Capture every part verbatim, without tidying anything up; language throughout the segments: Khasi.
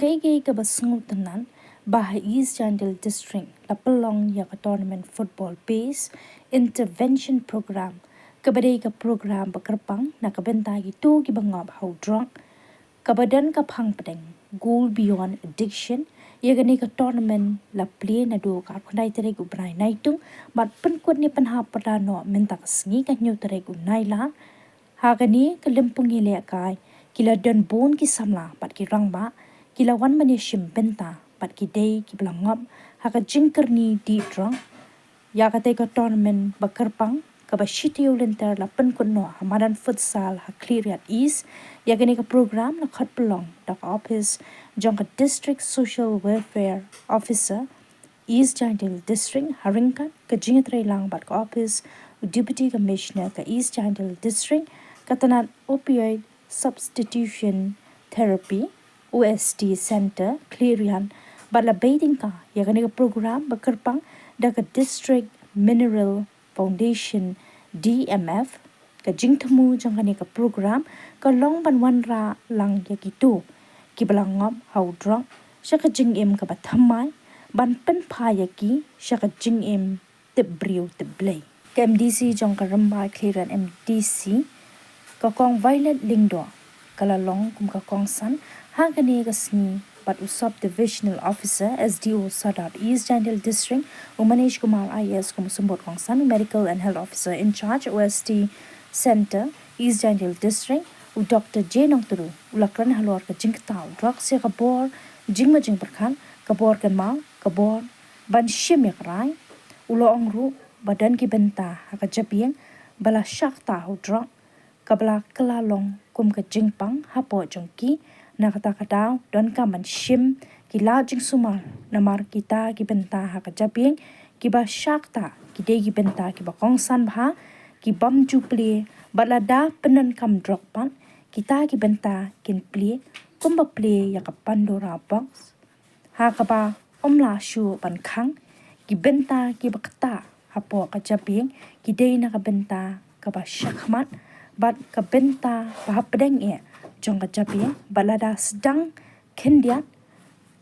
Kaei kaei kaba sngewtynnat ba ha East Jaintia District la pynlong ïa ka tournament football based intervention program, kaba dei ka program ba kyrpang na ka bynta kito kiba ngop ha u drok, kaba don ka phang pdeng Goal Beyond Addiction. Ïa kane ka tournament la plie naduh ka arphew khyndai tarik u bnai Naitung, bad pynkut ne pynhap pyrda noh mynta ka sngi ka hynñiew tarik u Nailar. Ha kane ka lympung ïalehkai, ki la don bun ki samla bad ki rangbah, ki la wan ban ïashim bynta bad ki dei kiba la ngop ha ka jingkyrni dih drok. Ïa katei ka tournament ba kyrpang, kaba shi taïew lynter la pynkut noh ha madan futsal ha Khliehriat East. Ïa kane ka program la khot pynlong da ka ophis jong ka District Social Welfare Officer East Jaintia District, ha ryngkat ka jingïatreilang bad ka ophis u Deputy Commissioner ka East Jaintia District, ka tnat Opioid Substitution Therapy, O S T Center, Khliehriat, bad la bei tyngka ïa kane ka program ba kyrpang da ka District Mineral Foundation, D M F. Ka jingthmu jong kane ka program ka long ban wanrah lang ïa kito kiba la ngop ha u drok sha ka jingim kaba thymmai, ban pynphai ïa ki sha ka jingim tip briew tip Blei. Ka M D C jong ka Rymbai Khliehriat M D C, ka Kong Violet Lyngdoh, ka la long kum ka kongsan ha kane ka sngi bad u Sub Divisional Officer, S D O Sadar East Jaintia District, u Manish Kumar I A S kum u symbud kongsan, u Medical and Health Officer in Charge, O S T Center East Jaintia District, u Doctor J Nongtdu, u la kren halor ka jingktah u drok, sha ka bor jingmut jingpyrkhat, ka bor kynmaw, ka bor ban shim ïa ka rai. U la ong ruh ba don ki bynta ha ka jabieng ba la shah ktah ha u drok, kaba la kylla long kum ka jingpang hapoh jong ki. Na kata ka daw donkam ban shim ki lad jingsumar, namar kita ki bynta ha ka jabieng kiba shah ktah ki dei ki bynta kiba kongsan bha, ki bym ju plie, bad lada pyndonkam drok pat, kita ki bynta kin plie kumba plie ïa ka Pandora box, ha kaba ym lah shuh ban khang. Ki bynta kiba ktah hapoh ka jabieng ki dei na ka bynta kaba shakhmat bad ka bynta ba hapdeng eh jong ka jabieng, bad lada sdang khyndiat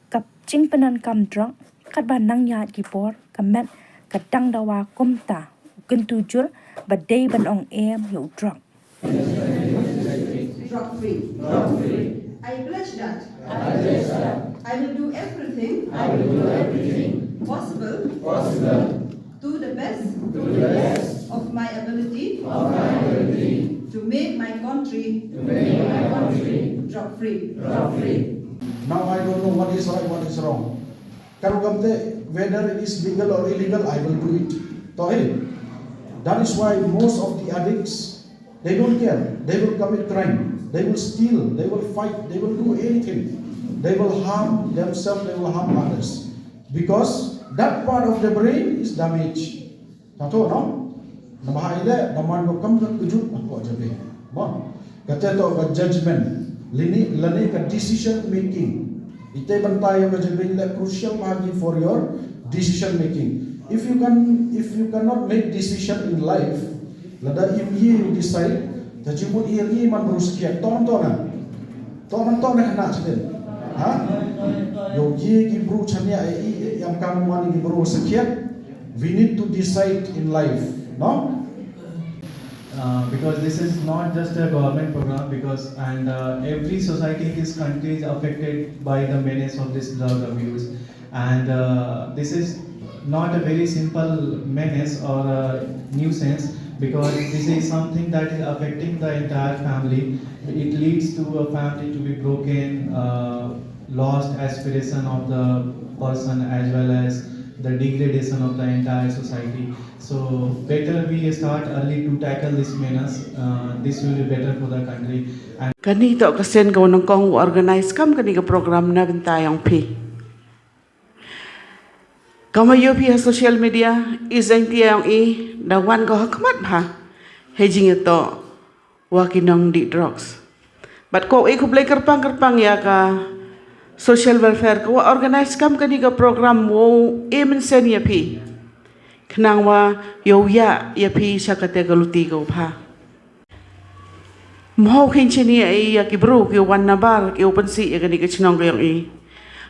ka jingpyndonkam drok, katba nang ïaid ki por, ka met ka dang dawa kumta u kyntu jur ba dei ban ong em ïa u drok. Drug free. I pledge that I will do everything possible to the best of my ability to make my country drug free. Now I don't know what is right, what is wrong. Karu kamte, whether it is legal or illegal, I will do it. To hi. That is why most of the addicts, they don't care. They will commit crime. They will steal. They will fight. They will do anything. They will harm themselves. They will harm others. Because that part of the brain is damaged. Tato, no? Namar ha ile, da man ko kam ka kujut ko jabe. Mo. Kata to ka judgment. Lini, lani ka decision making. Ite bynta ïa ka jabieng le crucial margin for your decision making. If you can, if you cannot make decision in life, lada im ye you decide, ta jibun ïa ri man bru sakhiat, ton ton na. Ton ton na kana chadin. Ha? Yo ye ki bru chania e i, e, yam kam man ki bru sakhiat. We need to decide in life, no? Uh, because this is not just a government program, because and uh, every society in this country is affected by the menace of this drug abuse, and uh, this is not a very simple menace or a nuisance, because this is something that is affecting the entire family. It leads to a family to be broken, uh, lost aspiration of the person, as well as the degradation of the entire society. So better we start early to tackle this menace. Uh, this will be better for the country. And kani to ka sien ka nyngkong u organize kam kani ka program na bynta ïong phi. Kam ïoh phi ha social media, i jingthiah ïong i da wan ko ha khmat bha. Hei jingïatoh wa ki nongdih drugs. Bad ko e khublei kyrpang kyrpang ïa ka social welfare ka wa organize kam kani ka program wow e mynsiem ïa phi. Khnang wa ïoh ïa ïa phi sha kata ka luti ka wa bha. Mho khin chini ïa ki bru ki wan nabar ki u pynsih ïa kani ka chnong ka ïong i.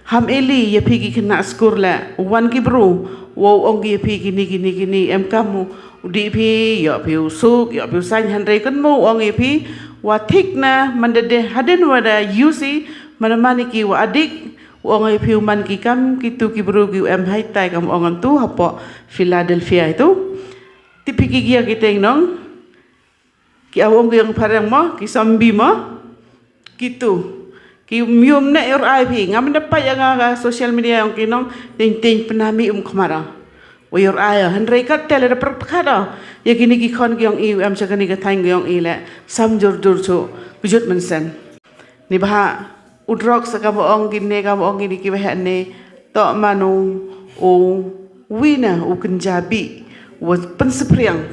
Ham ili ïa phi ki khynnah skur leh, wan ki bru, wa u ong ki ïa phi kini, kini, kini, em kam u, u dih phi, ïoh phi u suk, ïoh phi u saiñ, hynrei kan mo u ong ïa phi, wa thik na, man da de, hadien wa da use, man man ki wa adik, u ong ïa phi u man ki kam, kitu ki bru ki u em haitai kam u ong tu, hapoh Philadelphia itu. Tip phi ki gia ki teng nong, ki awong ki ong phareng mo, ki zombie mo, kitu. Ki mium ne ïoh ai phi, ngam da pait ïa nga ka social media ong ki nong, ting ting pynami um khmara. Wa ïoh ai, hynrei kat te le da pyrkhat o. Ïa kini ki khon ki ong i, em cha kani ka thaiñ ki ong i le, sam jur jur chu, kjut mynsen. Ni bah, u drugs ka ba ong kini, ka ba ong kini ki bah ne, to manu, u wina, u kenjabi, u pynsepriang.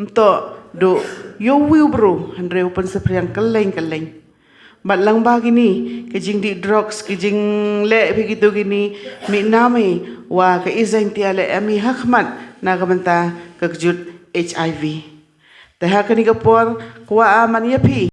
Mto do, yo wi u bru, hynrei u pynsepriang keleng keleng. Bat lang ba kini, ki jingdih drugs, ki jingleh phi kitu kini, mi nami, wa ka izain tia le em i hakhmat, na ka bynta ka kjut H I V. Te ha kani ka por, kwa aman ïa phi,